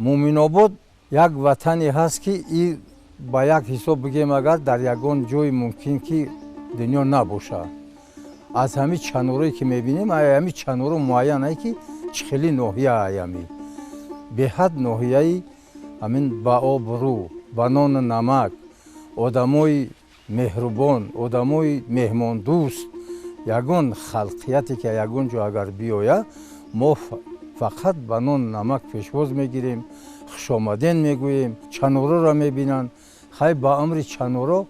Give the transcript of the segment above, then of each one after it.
Мӯминобод як ватане ҳаст, ки и ба як ҳисоб бигем, агар дар ягон ҷой мумкин ки дунё набошад. Аз ҳамин чанорое ки мебинем, ҳамин чаноро муайян ай ки чӣ хели ноҳия аями. Беҳад ноҳияи ҳамин ба обрӯ, ба нону намак, одамои меҳрубон, одамои меҳмондӯст, ягон халқияте ки ягон ҷо агар биёяд, мо фақат ба нону намак пешвоз мегирем, хушомаден мегӯем, чанороро мебинанд. Хай ба амри чаноро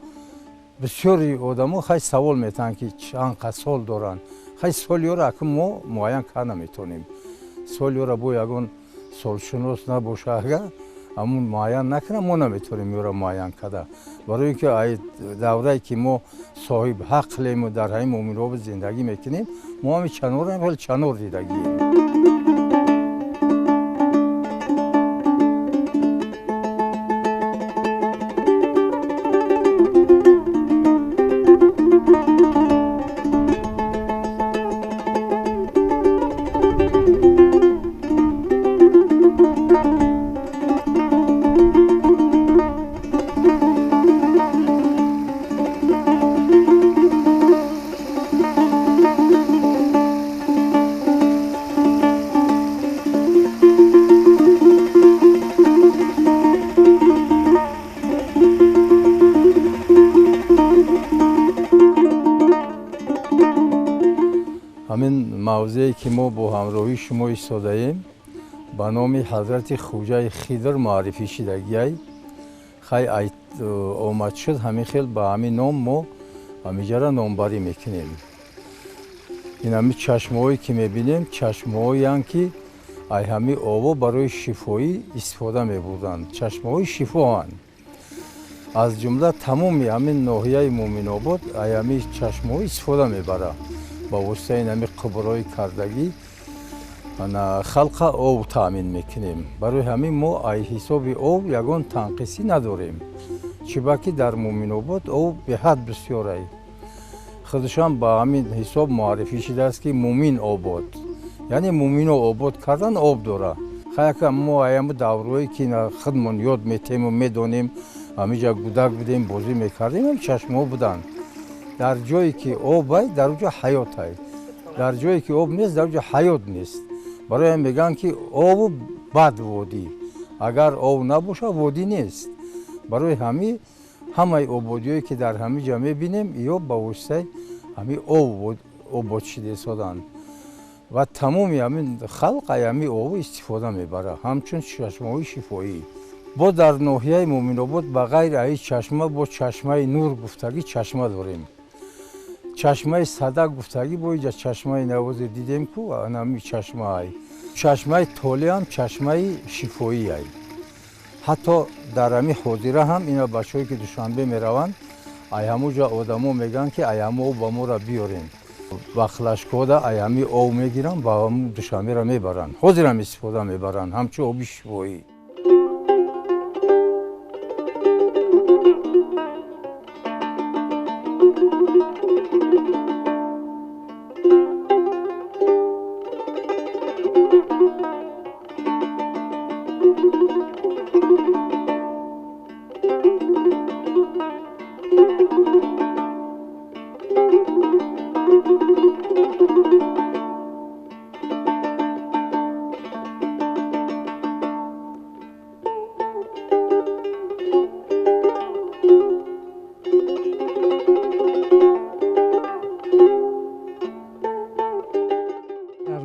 бисёри одамо хай савол метаҳанд, ки чанд қад сол доранд. Хай солиёро акн мо муайян карда наметонем. Солиёро бо ягон солшунос набоша, агар ҳамун муайян накунам, мо наметонем ёро муайян карда. Барои ин ки ай даврае ки мо соҳиб ҳақлему дар ҳамин Мӯминобод зиндагӣ мекунем, мо ҳамин чанорро хеле чанор дидагием. Ҳамин мавзее ки мо бо ҳамроҳии шумо истодаем, ба номи ҳазрати Хуҷаи Хидр муаррифӣ шидагиай. Хай омад шуд ҳамин хел ба ҳамин ном мо ҳамиҷара номбарӣ мекунем. Ин ҳамин чашмаҳое ки мебинем, чашмаҳоянд ки ай ҳамин ово барои шифоӣ истифода мебурданд. Чашмаҳои шифоанд. Аз ҷумла тамоми ҳамин ноҳияи Мӯминобод ай ҳамин чашмаҳо истифода мебарад. Ба воситаи ҳамин қубурҳои кардагӣ халқа об таъмин мекунем. Барои ҳамин мо ай ҳисоби об ягон танқисӣ надорем. Чибаки дар Мӯминобод об беҳад бисёр ай. Худашам ба ҳамин ҳисоб муаррифӣ шудааст, ки Мӯмин обод. Яъне мӯмино обод кардан об дорад. Хаяка мо аямо даврое ки худмон ёд метему медонем, ҳамиҷа гудак будем, бозӣ мекардем, ҳам чашмаҳо буданд. Дар ҷое ки об ай, дар он ҷо ҳаёт ай. Дар ҷое ки об нест, дар он ҷо ҳаёт нест. Барои ҳамин мегӯянд, ки обу бад водӣ. Агар об набошад, водӣ нест. Барои ҳамин ҳамаи ободиҳое ки дар ҳамин ҷо мебинем, ё ба воситаи ҳамин об обод шуда истоданд. Ва тамоми ҳамин халқ ай ҳамин обу истифода мебарад, ҳамчун чашмаҳои шифоӣ. Бо дар ноҳияи Мӯминобод ба ғайри аи чашма бо чашмаи нур гуфтагӣ чашма дорем. Чашмаи сада гуфтагӣ бо иҷа чашмаи навозе дидем ку анами чашма ай. Чашмаи толӣ ҳам чашмаи шифоӣ ай. Ҳатто дар ҳамин ҳозира ҳам ина бачаҳое ки Душанбе мераванд, ай ҳамун ҷо одамо мегӯянд, ки ай ҳамо об ба моро биёрем. Ба хлашкода ай ҳамин об мегиранд, ба ҳамун Душанберо мебаранд. Ҳозирам истифода мебаранд ҳамчун оби шифоӣ.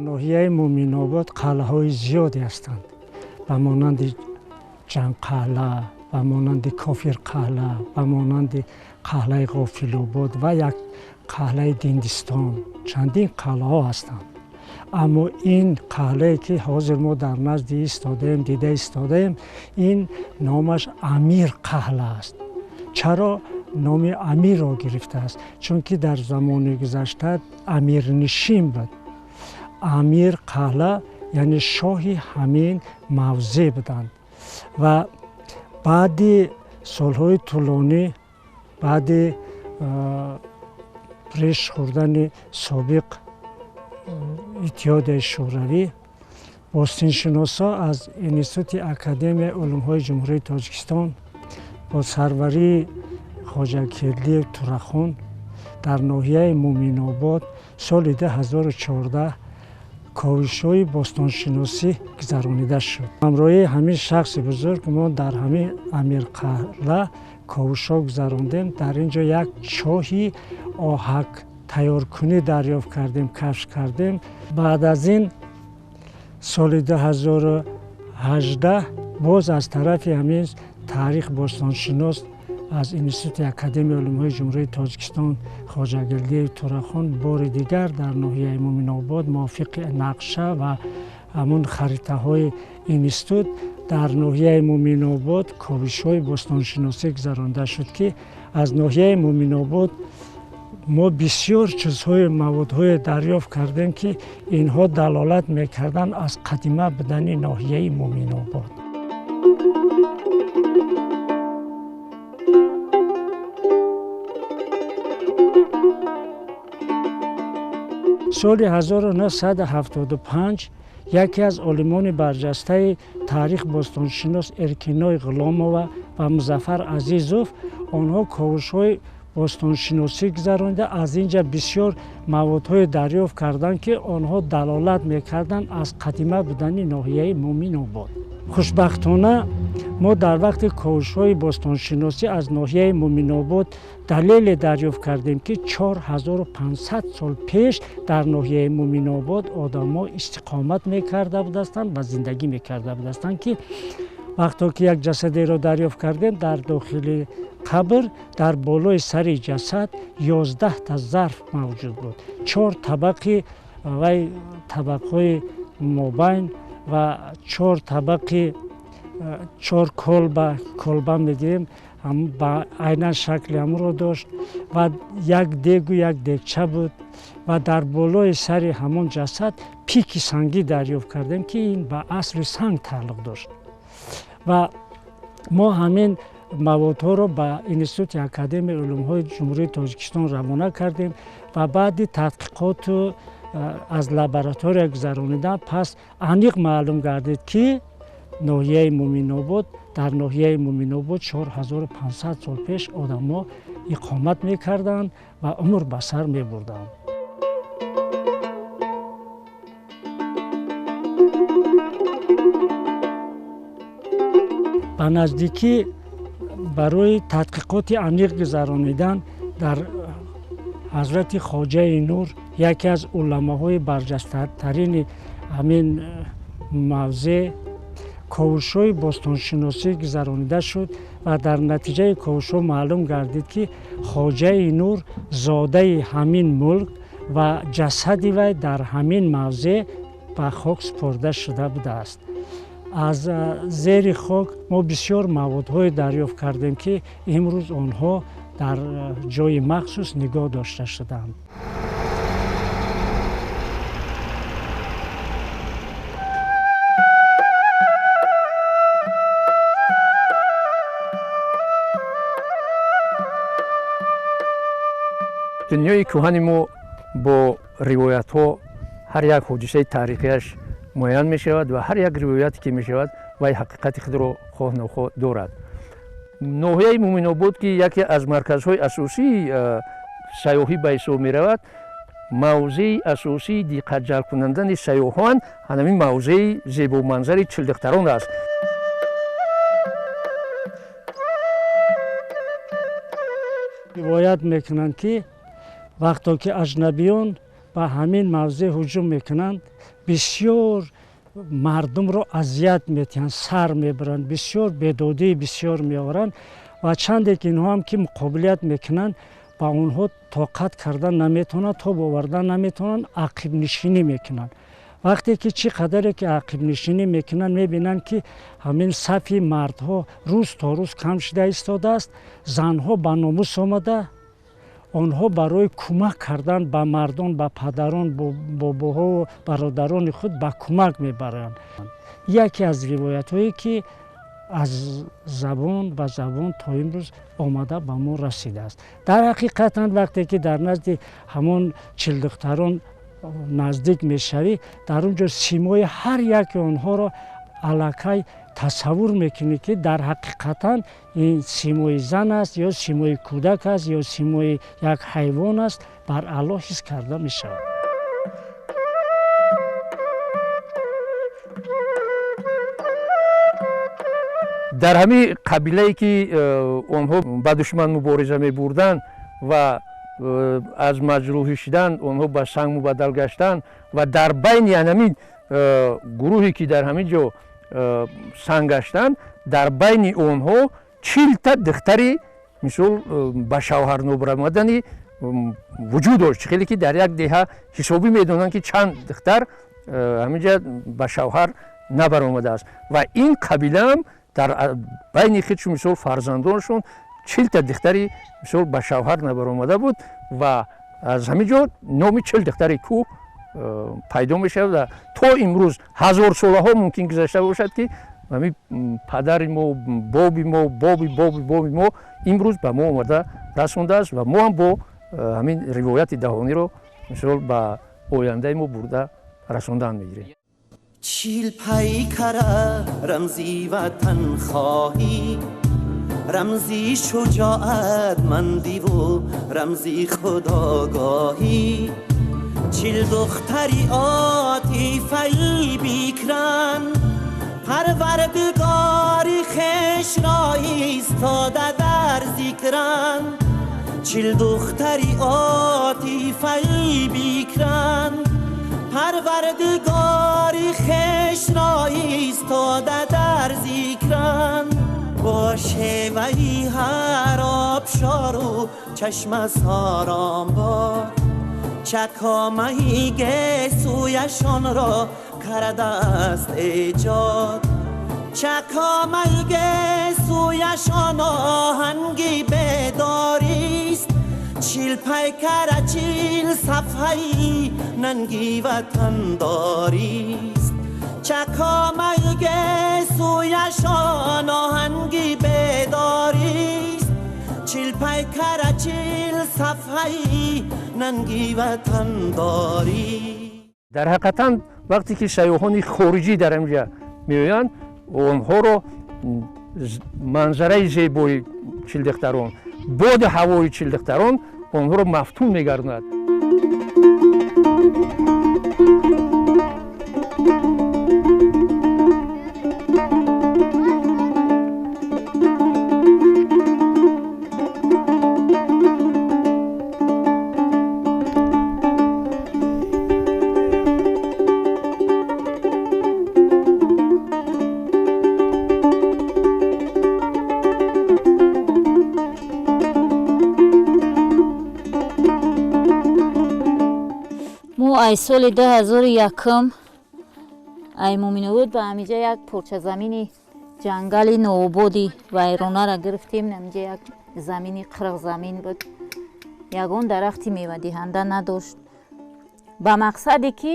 Ноҳияи Мӯминобод қалъаҳои зиёде ҳастанд, ба монанди Ҷанқалъа, ба монанди Кофирқалъа, ба монанди қалъаи Ғофилобод ва як қалъаи Диндистон. Чандин қалъаҳо ҳастанд. Аммо ин қалъае ки ҳозир мо дар назди истодаем, дида истодаем, ин номаш Амир қалъа аст. Чаро номи Амирро гирифтааст? Чунки дар замони гузашта амирнишин буд. Амир Қаҳла яъне шоҳи ҳамин мавзеъ буданд. Ва баъди солҳои тӯлонӣ, баъди реш хӯрдани собиқ Иттиҳодияи Шӯравӣ, бостоншиносҳо аз Институти Академияи улумҳои Ҷумҳурии Тоҷикистон бо сарварии Хоҷакелдиев Турахон дар ноҳияи Муъминобод соли 2014 ковишҳои бостоншиносӣ гузаронида шуд. Ҳамроҳии ҳамин шахси бузург мо дар ҳамин Амирқаҳла ковишҳо гузарондем. Дар ин ҷо як чоҳи оҳак тайёркунӣ дарёфт кардем, кашф кардем. Баъд аз ин соли 2018 боз аз тарафи ҳамин таърих бостоншинос аз Институти Академияи улумҳои Ҷумҳурии Тоҷикистон Хоҷагелдиев Турахон бори дигар дар ноҳияи Муъминобод мувофиқи нақша ва ҳамун харитаҳои институт дар ноҳияи Муъминобод ковишҳои бостоншиносӣ гузаронда шуд, ки аз ноҳияи Муъминобод мо бисёр чизҳои маводҳое дарёфт кардем, ки инҳо далолат мекарданд аз қадима будани ноҳияи Муъминобод. Соли 1975 яке аз олимони барҷастаи таърих бостоншинос Эркиной Ғуломова ва Музаффар Азизов онҳо ковишҳои бостоншиносӣ гузаронида аз ин ҷа бисёр маводҳое дарёфт карданд, ки онҳо далолат мекарданд аз қадима будани ноҳияи Муъминобод. Хушбахтона мо дар вақти ковишҳои бостоншиносӣ аз ноҳияи Муъминобод далеле дарёфт кардем, ки 4500 сол пеш дар ноҳияи Муъминобод одамҳо истиқомат мекарда будастанд ва зиндагӣ мекарда будастанд, ки вақто ки як ҷасадеро дарёфт кардем, дар дохили қабр дар болои сари ҷасад 11 та зарф мавҷуд буд. 4 табақи вай табақҳои мобайн ва 4 табақи 4 колба мегирем, ба айнан шакли ҳамонро дошт ва як дегу як дегча буд ва дар болои сари ҳамон ҷасад пики сангӣ дарёфт кардем, ки ин ба асри санг тааллуқ дошт. Ва мо ҳамин маводҳоро ба Институти Академияи улумҳои Ҷумҳурии Тоҷикистон равона кардем ва баъди тадқиқоту аз лаборатория гузаронидан пас аниқ маълум гардид, ки ноҳияи Муъминобод дар ноҳияи Муъминобод 4500 сол пеш одамҳо иқомат мекарданд ва умр ба сар мебурданд. Ба наздикӣ барои тадқиқоти аниқ гузаронидан дар ҳазрати Хоҷаи Нур, яке аз уламоҳои барҷастатарини ҳамин мавзеъ, ковишҳои бостоншиносӣ гузаронида шуд ва дар натиҷаи ковишҳо маълум гардид, ки Хоҷаи Нур зодаи ҳамин мулк ва ҷасади вай дар ҳамин мавзеъ ба хок супурда шуда будааст. Аз зери хок мо бисёр маводҳое дарёфт кардем, ки имрӯз онҳо дар ҷои махсус нигоҳ дошта шуданд. Дунёи кӯҳани мо бо ривоятҳо ҳар як ҳодисаи таърихиаш муайян мешавад ва ҳар як ривояте ки мешавад вай ҳақиқати худро хоҳ нохоҳ дорад. Ноҳияи Муъминобод, ки яке аз марказҳои асосии сайёҳӣ ба ҳисоб меравад, мавзеи асосии диққатҷалбкунандани сайёҳон ҳамин мавзеи зебоманзари Чилдихтарон аст. Ривоят мекунанд, ки вақто ки аҷнабиён ба ҳамин мавзеъ ҳуҷум мекунанд, бисёр мардумро азият метиҳанд, сар мебаранд, бисёр бедодии бисёр меоранд ва чанде ки инҳо ҳам ки муқобилият мекунанд, ба онҳо тоқат кардан наметавонанд, тоб овардан наметавонанд, ақибнишинӣ мекунанд. Вақте ки чӣ қадаре ки ақибнишинӣ мекунанд, мебинанд, ки ҳамин сафи мардҳо рӯз то рӯз кам шуда истодааст. Занҳо ба номус омада, онҳо барои кӯмак кардан ба мардон, ба падарон, бобоҳову бародарони худ ба кӯмак мебаранд. Яке аз ривоятҳое ки аз забон ба забон то имрӯз омада ба мо расидааст. Дар ҳақиқатан вақте ки дар назди ҳамон чилдухтарон наздик мешавӣ, дар он ҷо симои ҳар яке онҳоро аллакай тасаввур мекунӣ, ки дар ҳақиқатан ин симои зан аст ё симои кӯдак аст ё симои як ҳайвон аст, бар аъло ҳис карда мешавад. Дар ҳамин қабилае ки онҳо ба душман мубориза мебурданд ва аз маҷрӯҳӣ шудан онҳо ба санг мубаддал гаштанд ва дар байни ҳамин гурӯҳе ки дар ҳамин ҷо санг гаштанд, дар байни онҳо 40та духтари мисол ба шавҳар нобаромадани вуҷуд дошт. Хеле ки дар як деҳа ҳисобӣ медонанд, ки чанд духтар ҳамин ҷа ба шавҳар набаромадааст ва ин қабилаам дар байни худшон мисол фарзандоншон 40та духтари мисол ба шавҳар набаромада буд ва аз ҳамин ҷо номи 40 духтари кӯҳ пайдо мешавад ва то имрӯз ҳазорсолаҳо мумкин гузашта бошад, ки ҳамин падари мо, боби мо, боби боби боби мо имрӯз ба мо омада расондааст ва мо ҳам бо ҳамин ривояти даҳониро мисол ба ояндаи мо бурда расондан мегирем. 40 пайкара рамзи ватанхоҳӣ, рамзи шуҷоатмандиву рамзи худогоҳӣ. 40 духтари отифаи бикран, парвардигори хешро истода дар зикран. 40 духтари отифаи бикран, парвардигори хешро истода дар зикран. Бо шеваи ҳар обшору чашма сором бод, чакомаи гесӯяшонро кардааст эҷод. Чакомаи гесӯяшон оҳанги бедорист, 40 пайкара 40 сафҳаи нанги ватандорист. Чакомаи гесӯяшон оҳанги бедорист, 40 пайкара 40 сафҳаи нанги ватандорӣ. Дар ҳақиқатан вақте ки сайёҳони хориҷӣ дар инҷа меоянд, онҳоро манзараи зебои чилдухтарон, боди ҳавои чилдухтарон онҳоро мафтун мегардонад. Ай соли 2001 ай Муминобод ба ҳамиҷа як порчазамини ҷангали ноободи вайронара гирифтем. Ҳамиҷа як замини қирғзамин буд, ягон дарахти мевадиҳанда надошт. Ба мақсаде ки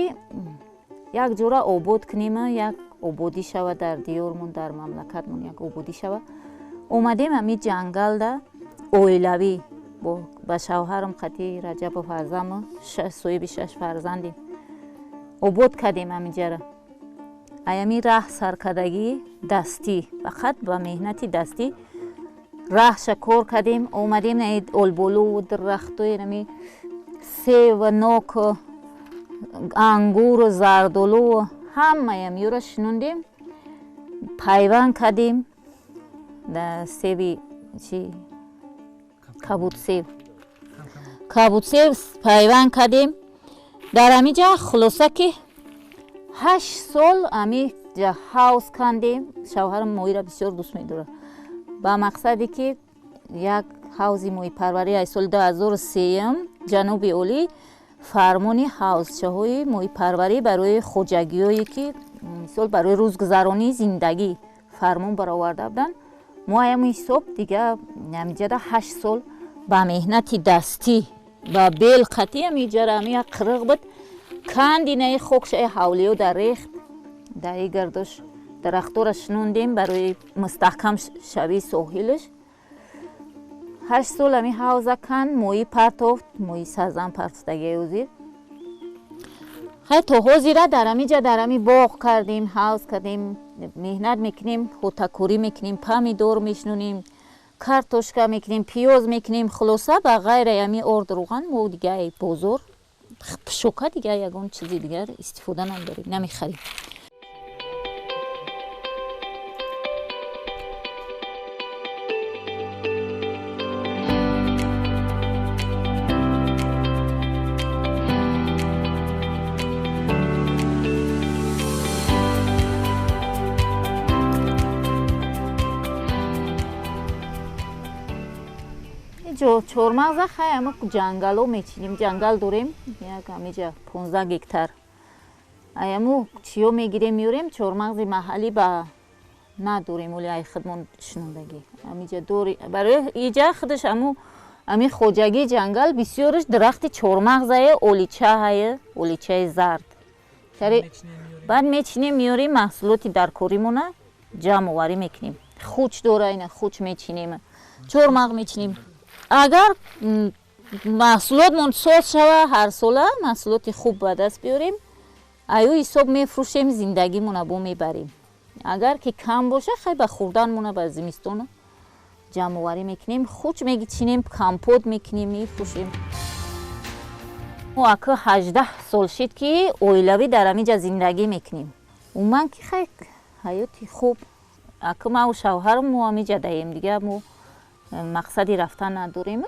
як ҷора обод кунем, як ободӣ шава дар диёрмон, дар мамлакатмон як ободӣ шава, омадем ҳами ҷангалда оилавӣ ба шавҳарам қати Раҷабов Аъзаму соҳиби 6 фарзандем обод кардем ҳаминҷара. Аями раҳ саркардагӣ дастӣ, фақат ба меҳнати дастӣ раҳша кор кардем. Омадем олболу дарахтои нами сев, нок, ангуру зардолу ҳамаям юра шинондем, пайванд кардем. Севи чи кабудсев, кабудсев пайванд кардем. Дар ҳамиҷа хулоса ки 8 сол ҳамиҷа ҳавз кандем. Шавҳарам моҳиро бисёр дӯст медорад. Ба мақсаде ки як ҳавзи моҳипарварӣ аз соли 2003 ҷануби олӣ Фармони ҳавзчаҳои моҳипарварӣ барои хоҷагиҳое ки мисол барои рӯзгузаронии зиндагӣ фармон бароварда буданд. Мо ҳамин ҳисоб дига ҳамиҷада 8 сол ба меҳнати дастӣ ба бел қатӣ ҳамиҷара ҳами як қириқ буд, кандинаи хокшаи ҳавлиё дар рехт, дар и гардош дарахтора шинондем барои мустаҳкам шавии соҳилаш. 8 сол ҳами ҳавза канд, моҳӣ партофт, моҳи сазан партофтагиай ҳозир. Хай то ҳозира дар ҳамиҷа дар ҳами боғ кардем, ҳавз кардем, меҳнат мекунем, хотакорӣ мекунем, помидор мешинонем, картошка мекунем, пиёз мекунем. Хулоса ба ғайраи ҳами орду рӯған мо дига бозор пишока дига ягон чизи дигар истифода надорем, намехарем. Чормағза хай ама ҷангало мечинем, ҷангал дорем, як ҳамиҷа 15 гектар. Аяму чиё мегирем меорем, чормағзи маҳаллӣ ба надорем, оли ай худмон шинондагӣ. Ҳамиҷа дори барои иҷа худаш аму ами хоҷагии ҷангал бисёраш дарахти чормағзае, оличаҳае, оличаи зард. Баъд мечинем меорем, маҳсулоти даркоримона ҷамъоварӣ мекунем. Хуч дора ина, хуч мечинем, чормағ мечинем. Агар маҳсулотмон соз шава, ҳарсола маҳсулоти хуб ба даст биёрем, аю ҳисоб мефурӯшем, зиндагимона бо мебарем. Агар ки кам боша, хай ба хӯрданмона ба зимистона ҷамъоварӣ мекунем, хуч мечинем, компот мекунем, мефурӯшем. Мо ака 18 сол шид ки оилавӣ дар ҳамиҷа зиндагӣ мекунем. Умуман ки хай ҳаёти хуб, ака маву шавҳарам мо ҳамиҷа даем, дига мо мақсади рафтан надорем.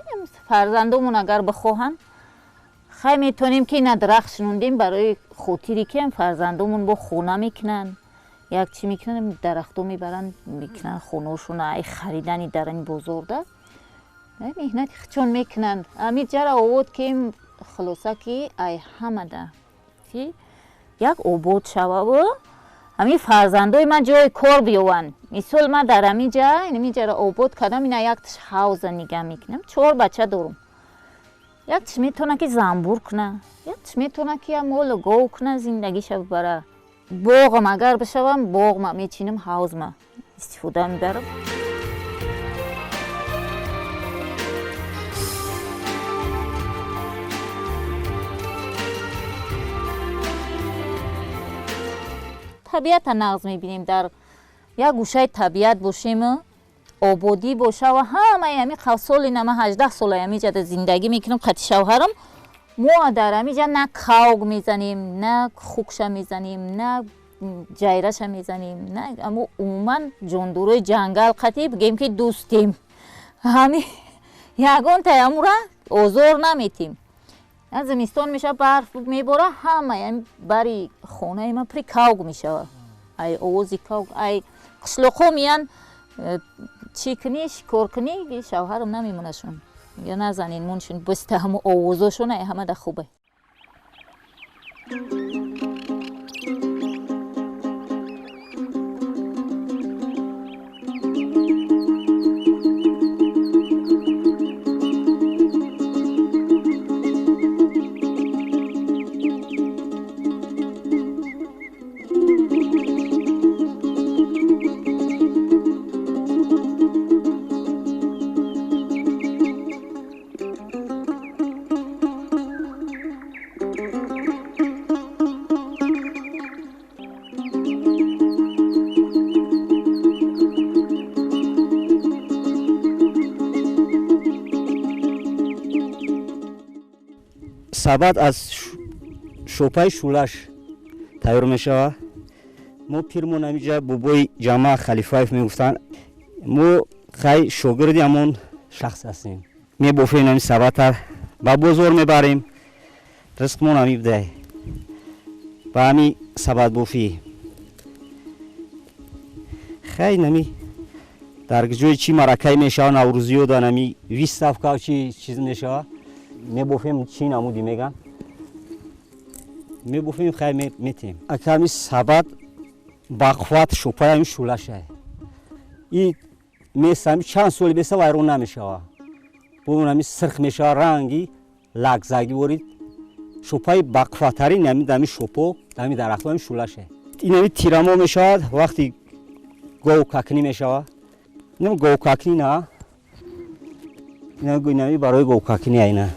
Фарзандомон агар бихоҳанд, хай метавонем ки ина дарахт шинондем барои хотире ки фарзандомон бо хона мекунанд, як чӣ мекунанд, дарахто мебаранд мекунанд хонаошона, ай харидани дар ин бозорда меҳнати худшон мекунанд. Ҳамин ҷара овод ки хулоса ки ай ҳамада ки як обод шававу ҳамин фарзандои ман ҷои кор биёванд. Мисол ман дар ҳамин ҷа ҳамин ҷара обод кардам, ина якташ ҳавза нигаҳ мекунам, 4 бача дорум. Якташ метавонад ки занбур куна, якташ метавонад ки молу гов куна, зиндагиша бибара. Боғам агар бишавам, боғма мечинам, ҳавзма истифода мебарам. Табиата нағз мебинем, дар як гӯшаи табиат бошем, ободӣ боша ва ҳамаи ҳамин қавсоли нама 18 сола ҳамиҷада зиндагӣ мекунам қати шавҳарам. Мо дар ҳамиҷа на кавг мезанем, на хукша мезанем, на ҷайраша мезанем, на амо умуман ҷондорои ҷангал қатӣ бигем ки дӯстем. Ҳами ягон таямура озор наметем. Зимистон мешава, барф мебора, ҳамаи бари хонаи ман пури кавг мешава. Ай овози кавг, ай қишлоқҳо меян чӣ кунӣ, шикор кунӣ, шавҳарам намемонашон. Я назанин моншон, баста ҳамо овозошон ай ҳама да хубе. Сабад аз шопаи шӯлаш тайёр мешавад. Мо пирмон ҳамиҷа бобои ҷамъа Халифаев мегуфтанд. Мо хай шогирди ҳамон шахс ҳастем. Мебофем ҳамин сабата, ба бозор мебарем, ризқмон ҳами будай ба ҳами сабадбофӣ. Хай нами дар ҷои чӣ маракай мешавад, наврӯзиё дар нами виставка чӣ чиз мешавад, мебофем, чӣ намуди меган, Мебофем, хай метем. Ака ҳами сабад бақувват шӯпаи ҳами шӯлашай. И меса ҳами чанд соли беса вайрон намешава. Бо ҳами сирх мешава, ранги лакзагӣ ворид. Шӯпаи бақувваттарин ҳами дами шӯпо, дами дарахтҳо ҳами шӯлашай. Ин ҳами тирамо мешавад, вақти говкакнӣ мешавад. Инам говкакнӣ на. Инами барои говкакнӣ айна.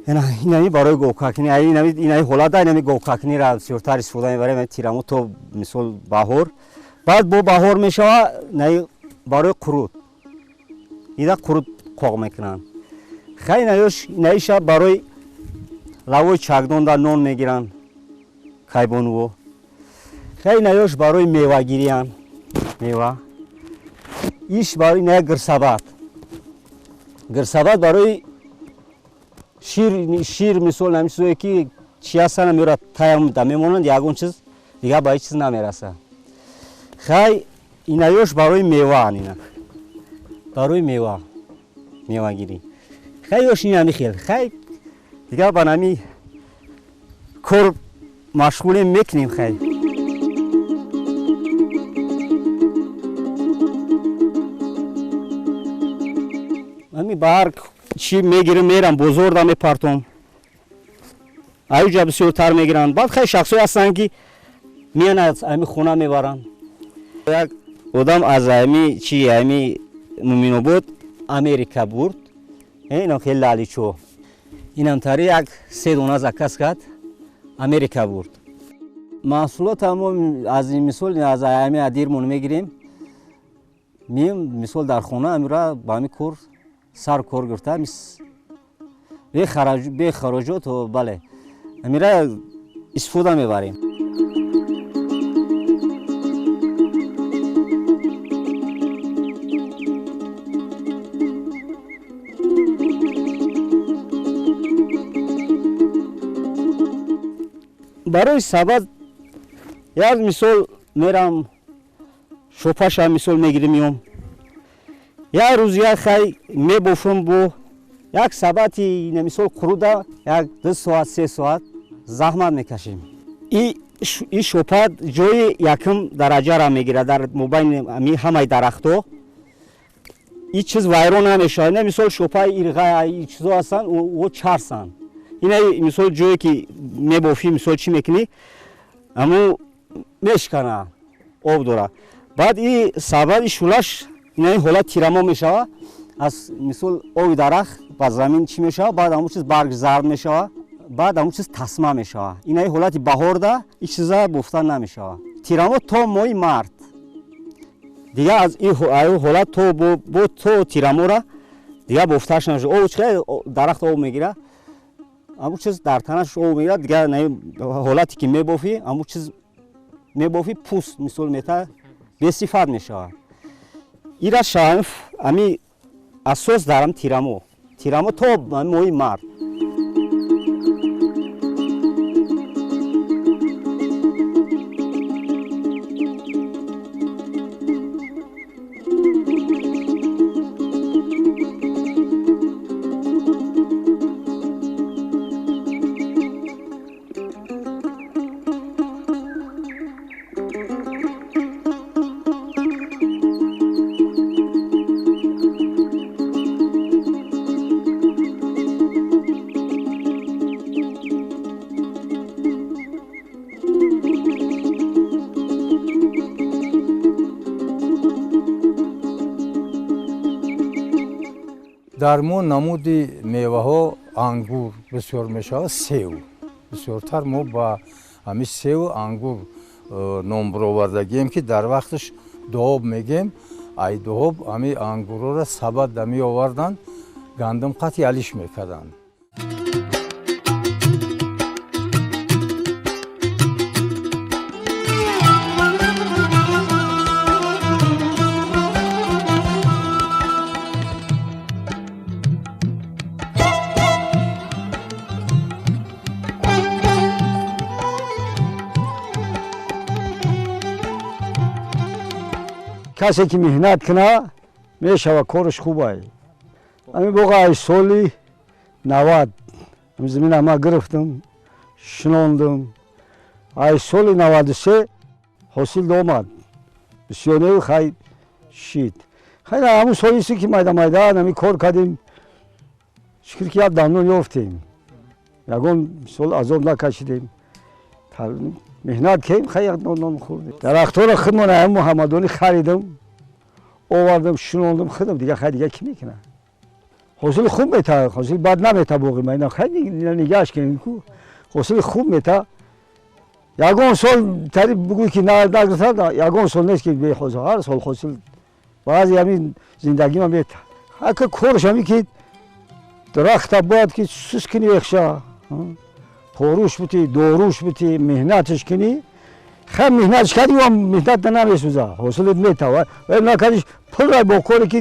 Инами барои говкакнӣ, инами инаи ҳолат, инами говкакниро бисёртар истифода мебарем, тирамо то мисол баҳор. Баъд бо баҳор мешавад, инаи барои қурут. Ида қурут қоқ мекунанд. Хай инаёш инаиша барои лавои чагдонда нон мегиранд кайбонуво. Хай инаёш барои мевагириянд. Мева. Иш барои иная гирсабат. Гирсабат барои шир, шир мисол ҳамин чизое ки чи ҳастанд, меора таям да мемонанд, ягон чиз дигар ба ҳеҷ чиз намерасад. Хай инаёш барои меваанд, ина барои мева, мевагирӣ. Хай ёш ин ҳами хел. Хай дигар ба нами кор машғулем мекунем. Хай ҳами ба ҳар чӣ мегирам, мерам бозор да мепартом, аюҷа бисёртар мегиранд. Баъд хеле шахсое ҳастанд ки меян аз ҳами хона мебаранд. Як одам аз ҳами чи ҳами Муминобод Америка бурд, инам хеле лаличо, инам тари як се дона заказ кард, Америка бурд. Маҳсулота мо аз мисол аз ҳами адирмон мегирем, мием мисол дар хона амира ба ҳами кор сар кор гирифта, бехароҷот, бале, амира истифода мебарем. Барои сабад як мисол мерам шопаша мисол мегирим, меом як рӯз як хай мебофам, бо як сабати мисол қуруда як 2 соат 3 соат заҳмат мекашем. И шопа ҷои якум дараҷара мегирад дар мобайни ҳамаи дарахтҳо. И чиз вайрон намешавад. Ина мисол шопаи ирға и чизо ҳастанд, о чарсанд. Ина мисол ҷое ки мебофӣ, мисол чӣ мекунӣ, аммо мешкана, об дора. Баъд и сабад и шӯлаш ина ин ҳолат тирамо мешавад, аз мисол оби дарахт ба замин чӣ мешавад, баъд ҳамон чиз барг зард мешавад, баъд ҳамон чиз тасма мешавад. Ина ин ҳолати баҳорда ин чиза бофта намешавад. Тирамо то моҳи март. Дигар аз ин ҳолат то бо то тирамора дигар бофтааш намешавад. Об чӣ дарахт об мегирад, ҳамон чиз дар танаш об мегирад, дигар ҳолате ки мебофӣ, ҳамон чиз мебофӣ, пӯст мисол мета бесифат мешавад. Ира шаҳ ами асос дарам тирамо, тирамо то моҳи март. Дар мо намуди меваҳо ангур бисёр мешавад, сев бисёртар. Мо ба ҳамин севу ангур ном баровардагием ки дар вақташ дуоб мегем. Ай дуоб ҳамин ангурҳоро сабадда меоварданд, гандум қатъи алиш мекарданд. Касе ки меҳнат куна мешава, кораш хубай. Ҳамин боға ай соли 90 ҳамин замина ма гирифтам, шинондам. Ай соли 93 ҳосил омад. Бисёрнею хай шид. Хай ҳамун солиси ки майда майда нами кор кардем. Шукр ки як дандон ёфтем. Ягон сол азоб накашидем. Меҳнат кардем, хай як нон хӯрдем. Дарахтҳоро худмон ҳам Муҳаммадонӣ харидам, овардам, шунондам худам, дига хай дига кӣ мекунад? Ҳосили хуб мета, ҳосили бад намета боғи ма. Ина хай нигаҳш кунем ку. Ҳосили хуб мета. Ягон сол тари бугӯй ки нагирифта, ягон сол нест ки беҳосил. Ҳар сол ҳосил баъзе ҳамин зиндагима мета. Ҳака корш ҳамин ки дарахта бояд ки сус кунӣ яхша, поруш бути, доруш бути, меҳнатш кунӣ. Хай меҳнатш кардӣ, вам меҳнат намесӯза, ҳосилат мета. Ва накардиш пулра бо коре ки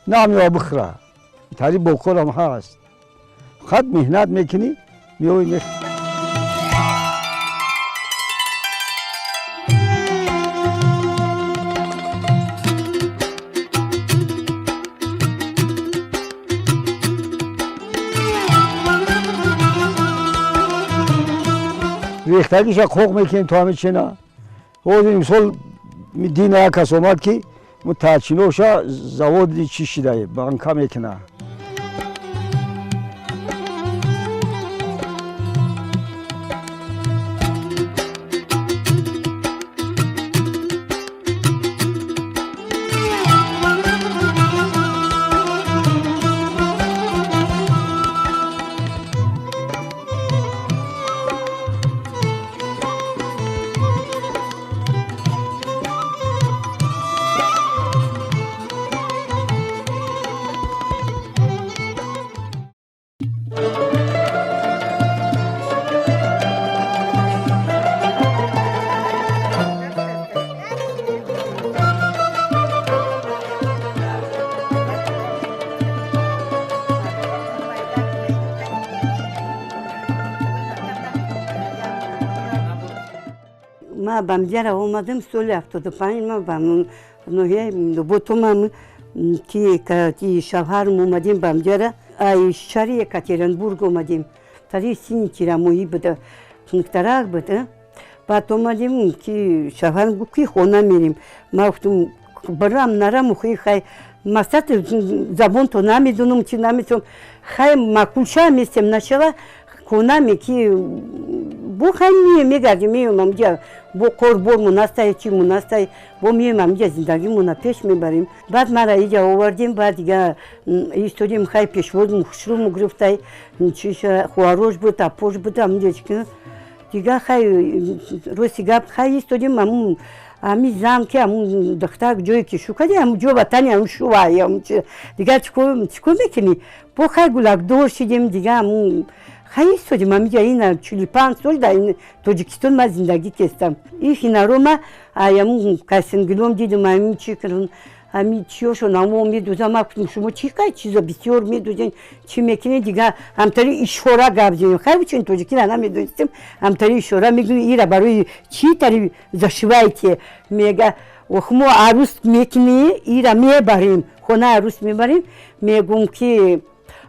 намева бихӯра. Тари бо корам ҳаст. Фақат меҳнат мекунӣ, меоӣ мехӯрӣ. Рехтагиша қоқ мекунем то ҳамин чена. Ҳозир имсол дина як кас омад ки мо таъчиноша заводи чӣ шидае, банка мекуна. Ма ба мҷара омадам соли 75, ма ба ноҳияи Ботумам ки шавҳарм омадем ба мҷара, ай шаҳри Екатеринбург омадем. Тари сини тирамоҳӣ буда, хунуктарак буда. Баъд омадем ки шавҳарм гуфт ки хона мерем. Ма гуфтум барам нарам, хи хай мақсад забонто намедонам, чи намедонам. Хай макулша местем нашава хонаме ки бо хай мегардем, меоем амҷа бо кор бор монастай, чи монастай, бо меоем амҷа зиндагимона пеш мебарем. Баъд мара иҷа овардем, баъд дига истодем, хай пешвозм хушрӯму гирифтай, чиша хуарош буд, апош буд, амҷа чики дига хай рости гап хай истодем амун ами зан ки амун духтар ҷое ки шу кардем, амун ҷо ватани амун шувай, амун дига чико мекунӣ? Бо хай гулакдор шидем, дига амун хай истодем амиҷа ина 45 сол дар Тоҷикистон ман зиндагӣ кестам. Ин хинаро ма аямун касингилом дидам, амин чи кардам, ами чиёшон амо медузам, ма гуфтам шумо чи кай чизо бисёр медузен, чи мекунед, дига ҳамтари ишора гап зедем. Хай чин тоҷикиро намедонистем, ҳамтари ишора мегӯем, ира барои чи тари зашивайте, мега ох мо арӯс мекунӣ, ира мебарем, хона арӯс мебарем, мегӯм ки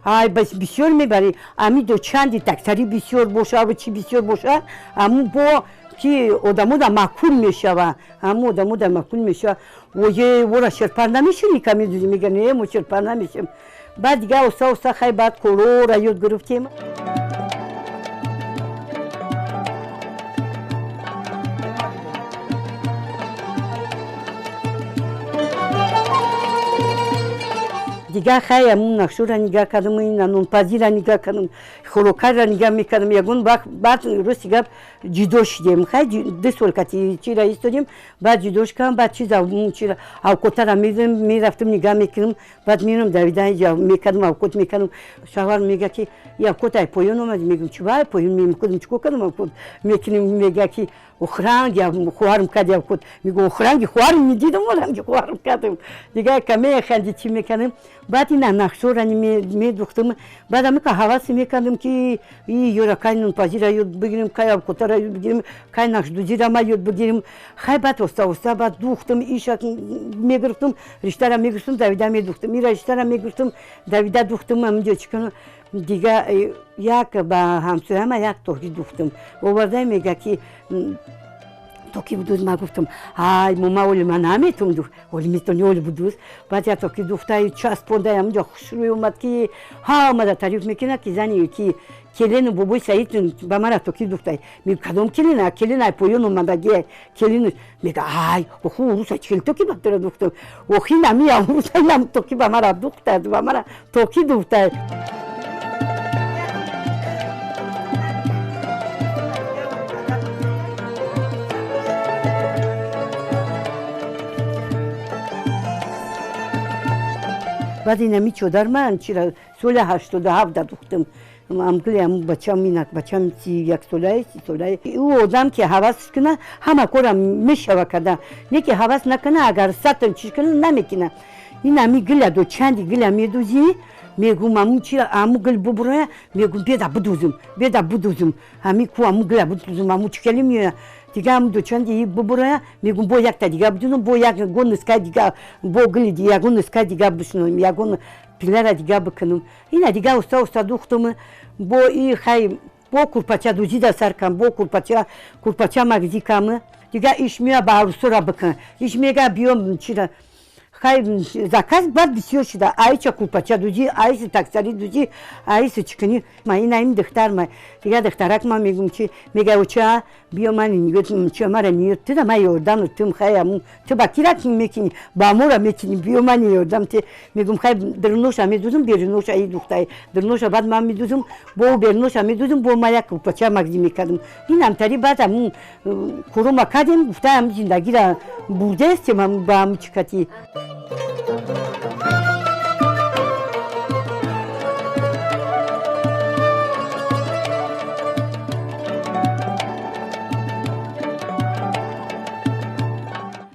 ай бас бисёр мебарӣ, ами до чанди дактари бисёр боша, чи бисёр боша, аму бо ки одамо да маъқул мешава, аму одамо да маъқул мешава. Ое вора шерпар намешавӣ, ка медузӣ, мега не, мо шерпар намешавем. Баъд дига оста оста хай баъд корора ёд гирифтем. Дига хай амун нақшура нигаҳ кардам, ина нонпазира нигаҳ кардам, хӯрокарра нигаҳ мекардам. Ягон вақт баъд рости гап ҷудо шидем. Хай 2 сол кати чира истодем, баъд ҷудо шудам, баъд чиза чира авқотара мерафтам нигаҳ мекардам, баъд мерам давида иҷа мекардам, авқот мекардам. Шавҳар мега ки и авқот ай поён омад, мегӯм чӣ ай поён мекардам, чӣ кор кардам авқот мекунем, мега ки охранги хоҳарам карди авқот, мегӯм охранги хоҳарам медидам, ранги хоҳарам кардам. Дига каме ханди чӣ мекардем. Баъд ина нақшора медухтам, баъд амика ҳавас мекардам, ки ёра кай нунпазира ёд бигирем, кай абкотара ёд бигирем, кай нақшдузира ма ёд бигирем. Хай баъд оста оста баъд духтам, иша мегирифтам, риштара мегирифтам, давида медухтам, ира риштара мегирифтам, давида духтам. Аминҷо чӣ кунам дига, як ба ҳамсояма як тоҳи духтам оварда, мега ки токи будуз. Ма гуфтам, ай мома, оли ма наметум дух, оли метони, оли будуз. Баъд як токи духта часпонда, аминҷо хушрӯй омад, ки ҳамада тариф мекунад, ки зани ки келину бобои Саид ба мара токи духтай. Мег кадом келина? Келина поён омадаги келину. Мега, ай оху уруса чил токи ба тура духтам, охи нами уруса нам токи ба мара духта, ба мара токи духтай. Баъд инами чодар ман чира соли 87 духтам. Амгли ам бачам, инак бачам 31 солаи, 30 солаи. Ӯ одам ки ҳавас куна, ҳама кора мешава карда, не ки ҳавас накуна, агар сатн чиз куна, намекуна. Ин ами гиля ду чанди гиля медузӣ, мегум, аму чи аму гил бубуроя, мегум, беда будузум, беда будузум, ами ку аму гиля будузум, аму чикели меоя. Дига ам дучанди бубуроя, мегум, бо якта дига будузум, бо ягон ниска дига, бо гили ягон ниска дига бишнум, ягон пилара дига бикунум. Ина дига уста уста духтум, бо и хай бо курпача дузида сар кам, бо курпача, курпача магзи кам. Дига иш мея ба арусора бикун, иш мега биём чира. Хай заказ баъд бисёр шуда, айча курпача дузӣ, айси таксари дузӣ, айси чикунӣ. Ма ина ин духтар ма, дига духтарак ма мегум, чи мега, оча биё, ман ча мара ниёт туда, ма ёрдам тум. Хай аму ту ба кира мекунӣ, ба мора мекунӣ, биё ман ёрдам те. Мегум, хай дирноша медузум, бериноша и духтай дирноша баъд ман медузум, бо бериноша медузум, бо ма як курпача магзӣ мекардам. Ин амтари баъд аму курума кардем, гуфта ам зиндагира бурдаестем ба аму чикати.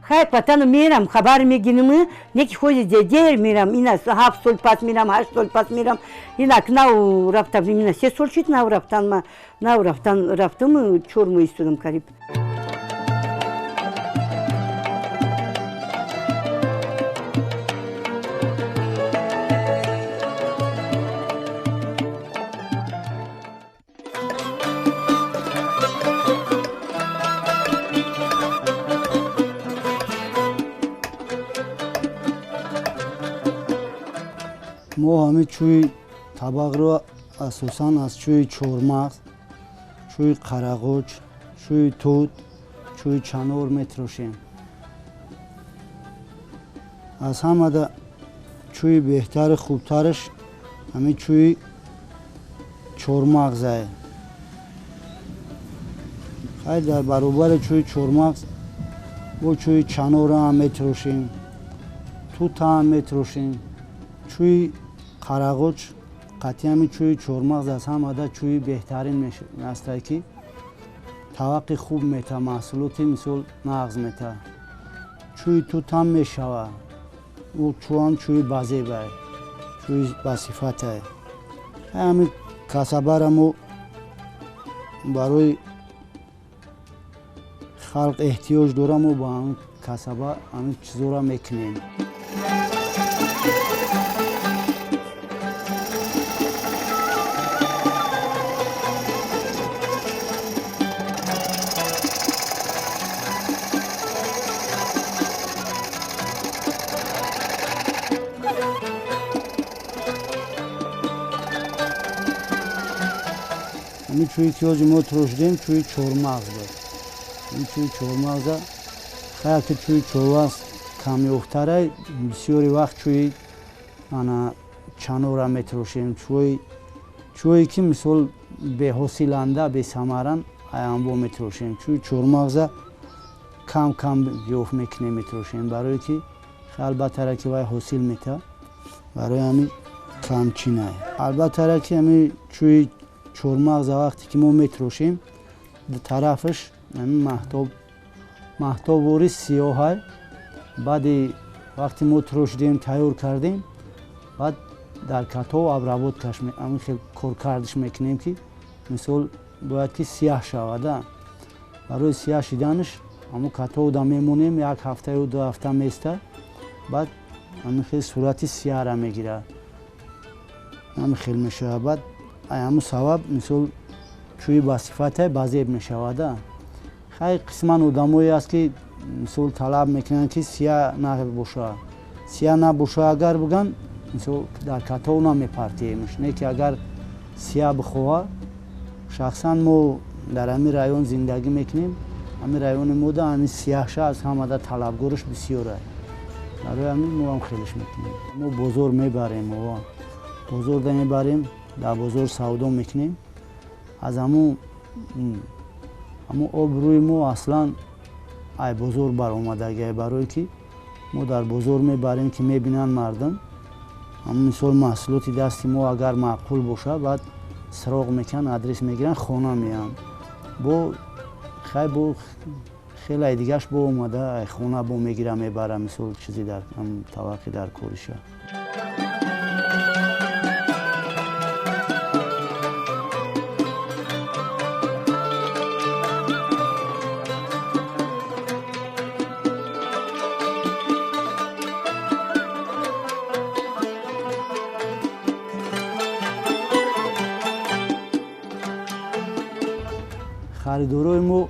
Хай ватану мерам, хабар мегирим, неки хози дер мерам, ина 7 сол пас мерам, 8 сол пас мерам. Инак нав рафтам, ина 3 сол шид нав рафтан, ма нав рафтан, рафтам, 4 моҳ истодам қариб. Мо ҳамин чӯи табақро асосан аз чӯи чормағз, чӯи қарағоч, чӯи тут, чӯи чанор метирошем. Аз ҳамада чӯи беҳтари хубтараш ҳамин чӯи чормағзае. Хай дар баробари чӯи чормағз бо чӯи чанора ҳам метирошем, тута ҳам метирошем. Чӯи қарағоч қатъи ҳамин чӯи чормағз аз ҳамада чӯи беҳтарин астае, ки таваққи хуб мета, маҳсулоти мисол нағз мета. Чӯи тут ҳам мешавад, ӯ чӯам чӯи базебае, чӯи басифатае. Ҳамин касабара мо барои халқ эҳтиёҷ дорам, мо ба ҳамин касаба ҳамин чизора мекунем. Ҳамин чӯи ки ҳозир мо тирошидем, чӯи чормағз буд. Ин чӯи чормағза хай ки чӯи чормағз камёфтарай, бисёри вақт чӯи ана чанора метирошем, чӯе ки мисол беҳосиланда, бесамаран, аянбо метирошем. Чӯи чормағза кам кам ёфт мекунем, метирошем, барое ки албаттара ки вай ҳосил мета, барои ҳамин камчинай. Албаттара ки ҳамин чӯи чормағза вақте ки мо метирошем, тарафаш ҳамин маҳтоб, маҳтобвори сиёҳай. Баъди вақте мо тирошидем, тайёр кардем, Баъд дар катов обработкаш ҳамин хел коркардиш мекунем, ки мисол бояд ки сияҳ шавада. Барои сияҳ шиданаш ҳамун катовда мемонем, як ҳафтаю 2 ҳафта места, баъд ҳамин хел сурати сияҳра мегирад, ҳамин хел мешавад. Баъд ҳамун сабаб мисол чӯи ба сифате ба зеб мешавада. Хай, қисман одамое аст, ки мисол талаб мекунанд, ки сияҳ набошад. Сияҳ набошад агар бигӯянд, мисол дар катов намепартиемш, не ки агар сияҳ бихоҳад. Шахсан мо дар ҳамин район зиндагӣ мекунем, ҳамин райони мода ҳамин сияҳша аз ҳамада талабгораш бисёр аст. Барои ҳамин мо ҳам хелиш мекунем. Мо бозор мебарем, бозорда мебарем, дар бозор савдо мекунем. Аз ҳамун обрӯи мо аслан ай бозор баромадагиай, барое ки мо дар бозор мебарем, ки мебинанд мардум. Ҳамун мисол маҳсулоти дасти мо агар маъқул бошад, баъд сироғ мекунанд, адрес мегиранд, хона меянд. Бо хай, бо хеле дигаш бо омада ай хона бо мегира, мебара, мисол чизи дар таваққи дар кориша. Харидорои мо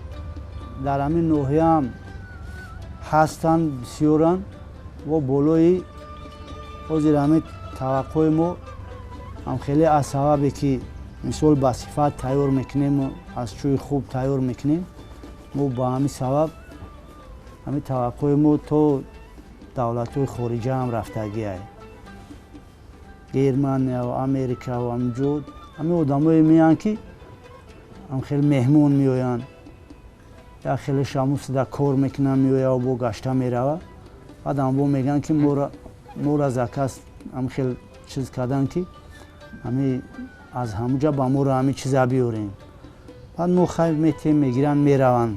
дар ҳамин ноҳияам ҳастанд, бисёранд. Во болои ҳозир ҳамин таваққӯи мо ҳам хеле аз сабабе ки мисол ба сифат тайёр мекунем, аз чӯи хуб тайёр мекунем, мо ба ҳамин сабаб ҳамин таваққӯи мо то давлатҳои хориҷа ҳам рафтагиай, Германия, Америка ва ҳаминҷо. Ҳамин одамое меянд, ки ҳам хеле меҳмон меоянд, як хеле шамусда кор мекунанд, меояд, бо гашта меравад. Баъд ҳамбо мегӯянд, ки моро заказ ҳам хел чиз карданд, ки ҳами аз ҳамуҷа ба моро ҳамин чиза биёрем. Баъд мо хайр метиҳем, мегиранд, мераванд.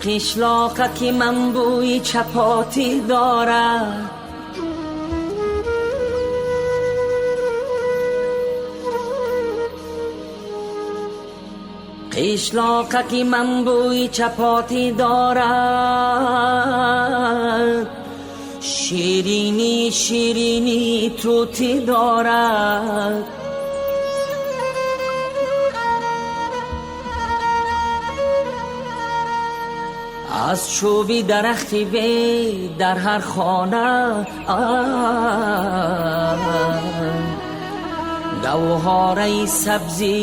Қишлоқа ки ман бӯи чапотӣ дорад, қишлоқа ки ман бӯи чапотӣ дорад, ширинӣ ширинӣ тутӣ дорад. Аз чӯби дарахти бед дар ҳар хона гавҳораи сабзи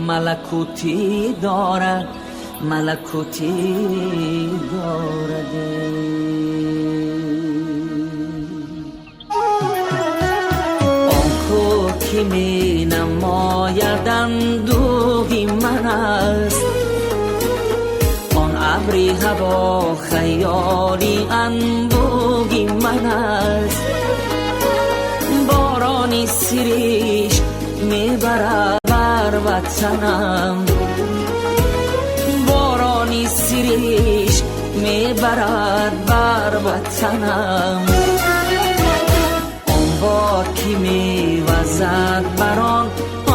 малакутӣ дорад, малакутӣ дорад. Он ку ки менамояд андӯҳи ман аст, абри ҳаво хаёли анбӯҳи ман аст. Борони сириш мебарад бар ватанам, борони сириш мебарад бар ватанам. Он бод ки мевазад бар он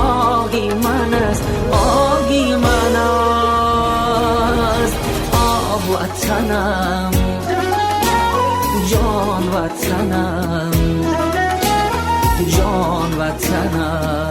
оғи ман аст, оғи ман аст. Ватанам, ҷон ватанам, ҷон ватанам.